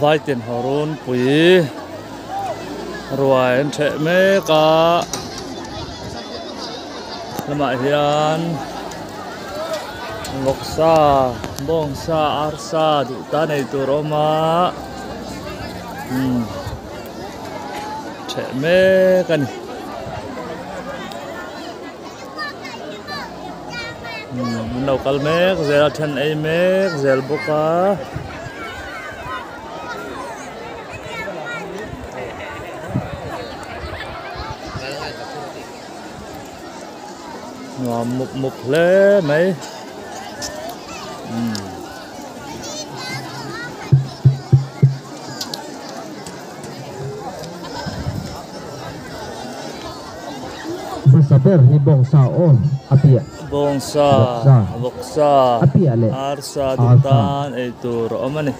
Vaitin haw runpui ruai an ṭheh mek a lamah hian vawksa bawngsa arsa duh tan ei tur a awm a umm ṭheh mek a ni. Umm an lo kal mek zel a then ei mek zel bawk a. Nuam mup mup hle mai umm. Hmasa ber hi bawngsa aw a piah. Bawngsa, vawksa, a piah leh arsa duh tan ei tur a awm a ni.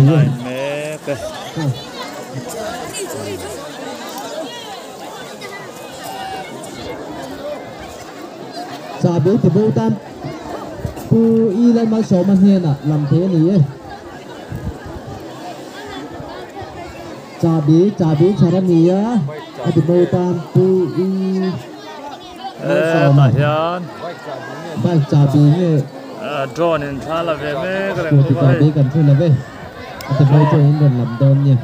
Line mek e. Chahbi ti bo tan Pu I Lalmalsawma hnenah lam thei a ni e. Chahbi chahbi chhar a ni a, a ti bo tan Pu I Malsawma. Bike chahbi nge. Drone in thla la ve mek reng bawk a hei. Scooty chahbi kan hre lo ve, a ti bo chuan in rawn lam dawn nia.